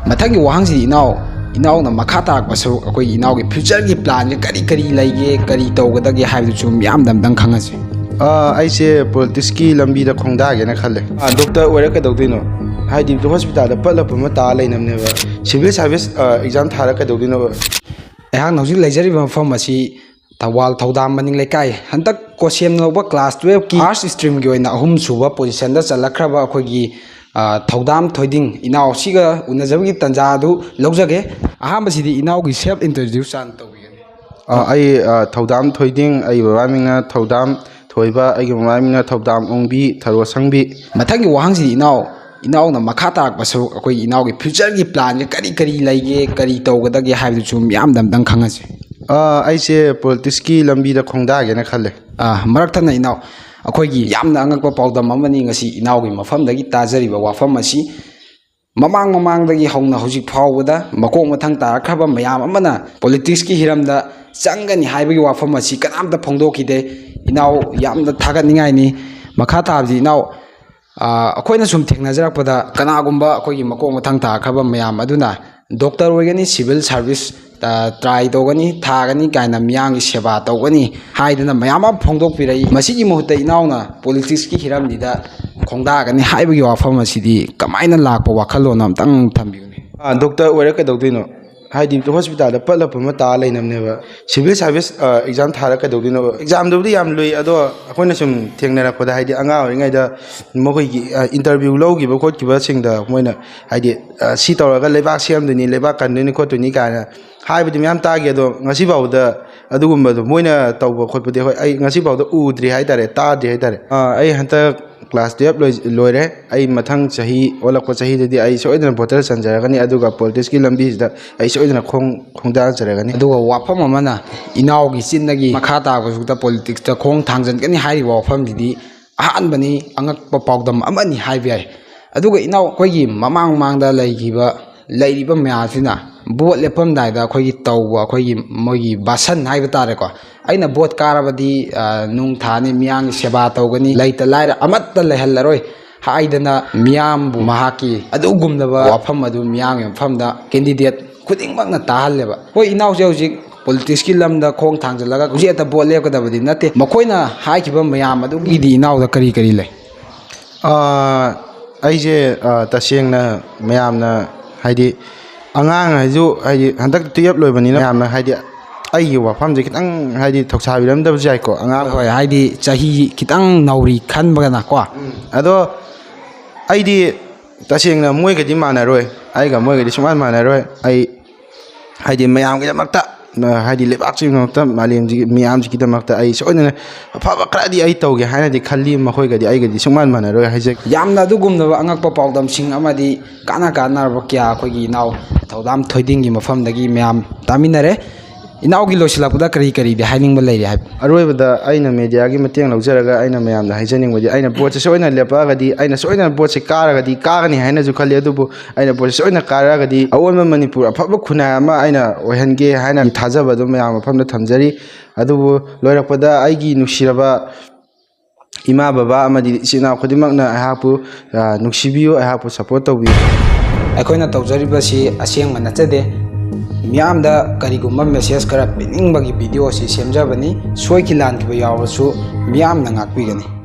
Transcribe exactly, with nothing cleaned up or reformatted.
ꯃꯊꯪꯒꯤ ꯋꯥꯍꯪꯁꯤꯗꯤ ꯏꯅꯥꯎ, ꯏꯅꯥꯎꯅ ꯃꯈꯥ ꯇꯥꯔꯛꯄ ꯁꯔꯨꯛ ꯑꯩꯈꯣꯏꯒꯤ ꯏꯅꯥꯎꯒꯤ future ꯒꯤ plan ꯁꯦ ꯀꯔꯤ ꯀꯔꯤ ꯂꯩꯒꯦ, ꯀꯔꯤ ꯇꯧꯒꯗꯒꯦ ꯍꯥꯏꯕꯗꯨꯁꯨ ꯃꯤꯌꯥꯝꯗ ꯑꯝꯇꯪ ꯈꯪꯍꯟꯁꯤ꯫ ꯑꯥ, ꯑꯩꯁꯦ politics ꯀꯤ ꯂꯝꯕꯤꯗ ꯈꯣꯡꯗꯥꯒꯦꯅ ꯈꯜꯂꯦ꯫ ꯑꯥ, doctor ꯑꯣꯏꯔ ꯀꯩꯗꯧꯗꯣꯏꯅꯣ? ꯍꯥꯏꯗꯤ hospital ꯗ ꯄꯠꯂ ꯄꯨꯝꯃ ꯇꯥ ꯂꯩꯅꯕꯅꯦꯕ꯫ Civil service exam ꯊꯥꯔ ꯀꯩꯗꯧꯗꯣꯏꯅꯣ? ꯑꯩꯍꯥꯛꯅ ꯍꯧꯖꯤꯛ ꯂꯩꯖꯔꯤꯕ ꯃꯐꯝ ꯑꯁꯤ ꯊꯧꯕꯥꯜ ꯊꯧꯗꯥꯝ ꯃꯅꯤꯡ ꯂꯩꯀꯥꯏ, ꯍꯟꯗꯛ COHSEM ꯂꯧꯕ class twelve ꯀꯤ arts stream ꯒꯤ ꯑꯣꯏꯅ ꯑꯍꯨꯝ ꯁꯨꯕ position ꯗ ꯆꯜꯂꯛꯈ꯭ꯔꯕ ꯑꯩꯈꯣꯏꯒꯤ, ꯑ, ꯊꯧꯗꯥꯝ ꯊꯣꯏꯗꯤꯡ ꯏꯅꯥꯎꯁꯤꯒ ꯎꯅꯖꯕꯒꯤ ꯇꯥꯟꯖꯥ ꯑꯗꯨ ꯂꯧꯖꯒꯦ꯫ ꯑꯍꯥꯟꯕꯁꯤꯗꯤ ꯏꯅꯥꯎꯒꯤ self introduce ꯍꯥꯟꯅ ꯇꯧꯕꯤꯒꯅꯤ꯫ ꯑꯥ, ꯑꯩ, ꯑꯥ, ꯊꯧꯗꯥꯝ ꯊꯣꯏꯗꯤꯡ, ꯑꯩꯒꯤ ꯕꯕꯥ ꯃꯤꯡꯅ ꯊꯧꯗꯥꯝ ꯊꯣꯏꯕ, ꯑꯩꯒꯤ ꯃꯃꯥ ꯃꯤꯡꯅ ꯊꯧꯗꯥꯝ ꯑꯣꯡꯕꯤ ꯊꯔꯣꯁꯪꯕꯤ꯫ ꯃꯊꯪꯒꯤ ꯋꯥꯍꯪꯁꯤꯗꯤ ꯏꯅꯥꯎ, ꯏꯅꯥꯎꯅ ꯃꯈꯥ ꯇꯥꯔꯛꯄ ꯁꯔꯨꯛ ꯑꯩꯈꯣꯏꯒꯤ ꯏꯅꯥꯎꯒꯤ future ꯒꯤ plan ꯁꯦ ꯀꯔꯤ ꯀꯔꯤ ꯂꯩꯒꯦ, ꯀꯔꯤ ꯇꯧꯒꯗꯒꯦ ꯍꯥꯏꯕꯗꯨꯁꯨ ꯃꯤꯌꯥꯝꯗ ꯑꯝꯇꯪ ꯈꯪꯍꯟꯁꯤ꯫ ꯑꯥ, ꯑꯩꯁꯦ politics ꯀꯤ ꯂꯝꯕꯤꯗ ꯈꯣꯡꯗꯥꯒꯦꯅ ꯈꯜꯂꯦ꯫ ꯑ, ꯃꯔꯛ ꯊꯠꯅ ꯏꯅꯥꯎ, ꯑꯩꯈꯣꯏꯒꯤ ꯌꯥꯝꯅ ꯑꯉꯛꯄ ꯄꯥꯎꯗꯝ ꯑꯃꯅꯤ ꯉꯁꯤ ꯏꯅꯥꯎꯒꯤ ꯃꯐꯝꯗꯒꯤ ꯇꯥꯖꯔꯤꯕ ꯋꯥꯐꯝ ꯑꯁꯤ꯫ ꯃꯃꯥꯡ ꯃꯃꯥꯡꯗꯒꯤ ꯍꯧꯅ ꯍꯧꯖꯤꯛ ꯐꯥꯎꯕꯗ ꯃꯀꯣꯛ ꯃꯊꯪ ꯇꯥꯔꯛꯈ꯭ꯔꯕ ꯃꯌꯥꯝ ꯑꯃꯅ politics ꯀꯤ ꯍꯤꯔꯝꯗ ꯆꯪꯒꯅꯤ ꯍꯥꯏꯕꯒꯤ ꯋꯥꯐꯝ ꯑꯁꯤ ꯀꯅꯥꯝꯇ ꯐꯣꯡꯗꯣꯛꯈꯤꯗꯦ꯫ ꯏꯅꯥꯎ, ꯌꯥꯝꯅ ꯊꯥꯒꯠꯅꯤꯡꯉꯥꯏꯅꯤ꯫ ꯃꯈꯥ ꯇꯥꯕꯁꯤ ꯏꯅꯥꯎ, ꯑ, ꯑꯩꯈꯣꯏꯅ ꯁꯨꯝ ꯊꯦꯡꯅꯖꯔꯛꯄꯗ ꯀꯅꯥꯒꯨꯝꯕ ꯑꯩꯈꯣꯏꯒꯤ ꯃꯀꯣꯛ ꯃꯊꯪ ꯇꯥꯔꯛꯈ꯭ꯔꯕ ꯃꯌꯥꯝ ꯑꯗꯨꯅ doctor ꯑꯣꯏꯒꯅꯤ, civil service, ꯑ, try ꯇꯧꯒꯅꯤ, ꯊꯥꯒꯅꯤ ꯀꯥꯏꯅ ꯃꯤꯌꯥꯝꯒꯤ ꯁꯦꯕꯥ ꯇꯧꯒꯅꯤ ꯍꯥꯏꯗꯅ ꯃꯌꯥꯝ ꯑꯃ ꯐꯣꯡꯗꯣꯛꯄꯤꯔꯛꯏ꯫ ꯃꯁꯤꯒꯤ ꯃꯍꯨꯠꯇ ꯏꯅꯥꯎꯅ politics ꯀꯤ ꯍꯤꯔꯝꯁꯤꯗ ꯈꯣꯡꯗꯥꯒꯅꯤ ꯍꯥꯏꯕꯒꯤ ꯋꯥꯐꯝ ꯑꯁꯤꯗꯤ ꯀꯃꯥꯏꯅ ꯂꯥꯛꯄ ꯋꯥꯈꯜꯂꯣꯟ ꯑꯝꯇꯪ ꯊꯝꯕꯤꯌꯨꯅꯦ꯫ ꯑꯥ, doctor ꯑꯣꯏꯔ ꯀꯩꯗꯧꯗꯣꯏꯅꯣ? ꯍꯥꯏꯗꯤ hospital ꯗ ꯄꯠꯂ ꯄꯨꯝꯃ ꯇꯥ ꯂꯩꯅꯕꯅꯦꯕ꯫ Civil service, ꯑ, exam ꯊꯥꯔ ꯀꯩꯗꯧꯗꯣꯏꯅꯣ? Exam ꯗꯨꯕꯨꯗꯤ ꯌꯥꯝ ꯂꯨꯏ, ꯑꯗꯣ ꯑꯩꯈꯣꯏꯅ ꯁꯨꯝ ꯊꯦꯡꯅꯔꯛꯄꯗ, ꯍꯥꯏꯗꯤ ꯑꯉꯥꯡ ꯑꯣꯏꯔꯤꯉꯩꯗ ꯃꯈꯣꯏꯒꯤ, ꯑ, interview ꯂꯧꯈꯤꯕ ꯈꯣꯠꯈꯤꯕꯁꯤꯡꯗ ꯃꯣꯏꯅ ꯍꯥꯏꯗꯤ, ꯑ, ꯁꯤ ꯇꯧꯔꯒ ꯂꯩꯕꯥꯛ ꯁꯦꯝꯗꯣꯏꯅꯤ, ꯂꯩꯕꯥꯛ ꯀꯟꯗꯣꯏꯅꯤ ꯈꯣꯠꯇꯣꯏꯅꯤ ꯀꯥꯏꯅ ꯍꯥꯏꯕꯗꯤ ꯃꯌꯥꯝ ꯇꯥꯈꯤ꯫ ꯑꯗꯣ ꯉꯁꯤ ꯐꯥꯎꯕꯗ ꯑꯗꯨꯒꯨꯝꯕꯗꯣ ꯃꯣꯏꯅ ꯇꯧꯕ ꯈꯣꯠꯄꯗꯤ ꯍꯣꯏ ꯑꯩ ꯉꯁꯤ ꯐꯥꯎꯗ ꯎꯗ꯭ꯔꯤ ꯍꯥꯏꯇꯥꯔꯦ, ꯇꯥꯗ꯭ꯔꯤ ꯍꯥꯏꯇꯥꯔꯦ꯫ ꯑ, ꯑꯩ ꯍꯟꯗꯛ class twelve ꯂꯣꯏ-, ꯂꯣꯏꯔꯦ꯫ ꯑꯩ ꯃꯊꯪ ꯆꯍꯤ ꯑꯣꯜꯂꯛꯄ ꯆꯍꯤꯗꯗꯤ ꯑꯩ ꯁꯣꯏꯗꯅ voter ꯆꯟꯖꯔꯒꯅꯤ, ꯑꯗꯨꯒ politics ꯀꯤ ꯂꯝꯕꯤꯁꯤꯗ ꯑꯩ ꯁꯣꯏꯗꯅ ꯈꯣꯡ, ꯈꯣꯡꯗꯥꯖꯔꯒꯅꯤ꯫ ꯑꯗꯨꯒ ꯋꯥꯐꯝ ꯑꯃꯅ, ꯏꯅꯥꯎꯒꯤ ꯆꯤꯟꯗꯒꯤ ꯃꯈꯥ ꯇꯥꯕ ꯁꯔꯨꯛꯇ politics ꯇ ꯈꯣꯡ ꯊꯥꯡꯖꯟꯒꯅꯤ ꯍꯥꯏꯔꯤꯕ ꯋꯥꯐꯝꯁꯤꯗꯤ ꯑꯍꯥꯟꯕꯅꯤ, ꯑꯉꯛꯄ ꯄꯥꯎꯗꯝ ꯑꯃꯅꯤ ꯍꯥꯏꯕ ꯌꯥꯏ꯫ ꯑꯗꯨꯒ ꯏꯅꯥꯎ, ꯑꯩꯈꯣꯏꯒꯤ ꯃꯃꯥꯡ ꯃꯃꯥꯡꯗ ꯂꯩꯈꯤꯕ, ꯂꯩꯔꯤꯕ ꯃꯌꯥꯝꯁꯤꯅ vote ꯂꯦꯞꯄꯝꯗꯥꯏꯗ ꯑꯩꯈꯣꯏꯒꯤ ꯇꯧꯕ, ꯑꯩꯈꯣꯏꯒꯤ ꯃꯣꯏꯒꯤ ꯚꯥꯁꯟ ꯍꯥꯏꯕ ꯇꯥꯔꯦꯀꯣ, ꯑꯩꯅ vote ꯀꯥꯔꯕꯗꯤ, ꯑ, ꯅꯨꯡ ꯊꯥꯅꯤ, ꯃꯤꯌꯥꯝꯒꯤ ꯁꯦꯕꯥ ꯇꯧꯒꯅꯤ, ꯂꯩꯇ ꯂꯥꯏꯔ ꯑꯃꯠꯇ ꯂꯩꯍꯜꯂꯔꯣꯏ ꯍꯥꯏꯗꯅ ꯃꯤꯌꯥꯝꯕꯨ ꯃꯍꯥꯛꯀꯤ ꯑꯗꯨꯒꯨꯝꯂꯕ ꯋꯥꯐꯝ ꯑꯗꯨ ꯃꯤꯌꯥꯝꯒꯤ ꯃꯐꯝꯗ candidate ꯈꯨꯗꯤꯡꯃꯛꯅ ꯇꯥꯍꯜꯂꯦꯕ꯫ ꯍꯣꯏ, ꯏꯅꯥꯎꯁꯦ ꯍꯧꯖꯤꯛ politics ꯀꯤ ꯂꯝꯗ ꯈꯣꯡ ꯊꯥꯡꯖꯤꯜꯂꯒ ꯍꯧꯖꯤꯛ ꯍꯦꯛꯇ vote ꯂꯦꯞꯀꯗꯕꯗꯤ ꯅꯠꯇꯦ꯫ ꯃꯈꯣꯏꯅ ꯍꯥꯏꯈꯤꯕ ꯃꯌꯥꯝ ꯑꯗꯨꯒꯤꯗꯤ ꯏꯅꯥꯎꯗ ꯀꯔꯤ ꯀꯔꯤ ꯂꯩ? ꯑꯥ, ꯑꯩꯁꯦ, ꯑꯥ, ꯇꯁꯦꯡꯅ ꯃꯌꯥꯝꯅ, ꯍꯥꯏꯗꯤ, ꯑꯉꯥꯡ ꯍꯥꯏꯁꯨ, ꯍꯥꯏꯗꯤ, ꯍꯟꯗꯛ twelve ꯂꯣꯏꯕꯅꯤꯅ ꯃꯌꯥꯝꯅ, ꯍꯥꯏꯗꯤ, ꯑꯩꯒꯤ ꯋꯥꯐꯝꯁꯦ ꯈꯤꯇꯪ, ꯍꯥꯏꯗꯤ, ꯊꯧꯁꯥꯕꯤꯔꯝꯗꯕꯁꯨ ꯌꯥꯏꯀꯣ, ꯑꯉꯥꯡ꯫ ꯍꯣꯏ, ꯍꯥꯏꯗꯤ ꯆꯍꯤ ꯈꯤꯇꯪ ꯅꯧꯔꯤ ꯈꯟꯕꯒꯅꯀꯣ꯫ ꯑꯗꯣ ꯑꯩꯗꯤ ꯇꯁꯦꯡꯅ ꯃꯣꯏꯒꯗꯤ ꯃꯥꯟꯅꯔꯣꯏ, ꯑꯩꯒ ꯃꯣꯏꯒꯗꯤ ꯁꯨꯡꯃꯥꯟ ꯃꯥꯟꯅꯔꯣꯏ꯫ ꯑꯩ, ꯍꯥꯏꯗꯤ, ꯃꯌꯥꯝꯒꯤꯗꯃꯛꯇ, ꯑ, ꯍꯥꯏꯗꯤ, ꯂꯩꯕꯥꯛꯁꯤꯒꯤꯗꯃꯛꯇ, ꯃꯥꯂꯦꯝꯁꯤꯒꯤ ꯃꯤꯌꯥꯝꯁꯤꯒꯤꯗꯃꯛꯇ ꯑꯩ ꯁꯣꯏꯗꯅ ꯑꯐꯕ ꯈꯔꯗꯤ ꯑꯩ ꯇꯧꯒꯦ ꯍꯥꯏꯅꯗꯤ ꯈꯜꯂꯤ꯫ ꯃꯈꯣꯏꯒꯗꯤ ꯑꯩꯒꯗꯤ ꯁꯨꯡꯃꯥꯟ ꯃꯥꯟꯅꯔꯣꯏ ꯍꯥꯏꯖꯒꯦ꯫ ꯌꯥꯝꯅ ꯑꯗꯨꯒꯨꯝꯂꯕ ꯑꯉꯛꯄ ꯄꯥꯎꯗꯝꯁꯤꯡ ꯑꯃꯗꯤ ꯀꯥꯟꯅ ꯀꯥꯟꯅꯔꯕ ꯀꯌꯥ ꯑꯩꯈꯣꯏꯒꯤ ꯏꯅꯥꯎ ꯊꯧꯗꯥꯝ ꯊꯣꯏꯗꯤꯡꯒꯤ ꯃꯐꯝꯗꯒꯤ ꯃꯌꯥꯝ ꯇꯥꯃꯤꯟꯅꯔꯦ꯫ ꯏꯅꯥꯎꯒꯤ ꯂꯣꯏꯁꯤꯜꯂꯛꯄꯗ ꯀꯔꯤ ꯀꯔꯤꯗꯤ ꯍꯥꯏꯅꯤꯡꯕ ꯂꯩꯔꯤ ꯍꯥꯏꯕ? ꯑꯔꯣꯏꯕꯗ ꯑꯩꯅ media ꯒꯤ ꯃꯇꯦꯡ ꯂꯧꯖꯔꯒ ꯑꯩꯅ ꯃꯌꯥꯝꯗ ꯍꯥꯏꯖꯅꯤꯡꯕꯗꯤ, ꯑꯩꯅ vote ꯁꯦ ꯁꯣꯏꯅ ꯂꯦꯞꯄꯛꯑꯒꯗꯤ, ꯑꯩꯅ ꯁꯣꯏꯗꯅ vote ꯁꯦ ꯀꯥꯔꯒꯗꯤ, ꯀꯥꯒꯅꯤ ꯍꯥꯏꯅꯁꯨ ꯈꯜꯂꯤ, ꯑꯗꯨꯕꯨ ꯑꯩꯅ vote ꯁꯦ ꯁꯣꯏꯅ ꯀꯥꯔꯛꯑꯒꯗꯤ ꯑꯑꯣꯟꯕ ꯃꯅꯤꯄꯨꯔ ꯑꯐꯕ ꯈꯨꯟꯅꯥꯏ ꯑꯃ ꯑꯩꯅ ꯑꯣꯏꯍꯟꯒꯦ ꯍꯥꯏꯅ ꯊꯥꯖꯕ ꯑꯗꯨꯝ ꯃꯌꯥꯝ ꯃꯐꯝꯗ ꯊꯝꯖꯔꯤ꯫ ꯑꯗꯨꯕꯨ ꯂꯣꯏꯔꯛꯄꯗ ꯑꯩꯒꯤ ꯅꯨꯡꯁꯤꯔꯕ ꯏꯃꯥ ꯕꯕꯥ ꯑꯃꯗꯤ ꯏꯆꯤꯟ ꯏꯅꯥꯎ ꯈꯨꯗꯤꯡꯃꯛꯅ ꯑꯩꯍꯥꯛꯄꯨ, ꯑ, ꯅꯨꯡꯁꯤꯕꯤꯌꯨ, ꯑꯩꯍꯥꯛꯄꯨ support ꯇꯧꯕꯤꯌꯨ꯫ ꯑꯩꯈꯣꯏꯅ ꯇꯧꯖꯔꯤꯕꯁꯤ ꯑꯁꯦꯡꯕ ꯅꯠꯆꯗꯦ꯫ ꯃꯤꯌꯥꯝꯗ ꯀꯔꯤꯒꯨꯝꯕ message ꯈꯔ ꯄꯤꯅꯤꯡꯕꯒꯤ video ꯑꯁꯤ ꯁꯦꯝꯖꯕꯅꯤ꯫ ꯁꯣꯏꯈꯤ ꯂꯥꯟꯈꯤꯕ ꯌꯥꯎꯔꯁꯨ ꯃꯤꯌꯥꯝꯅ ꯉꯥꯛꯄꯤꯒꯅꯤ꯫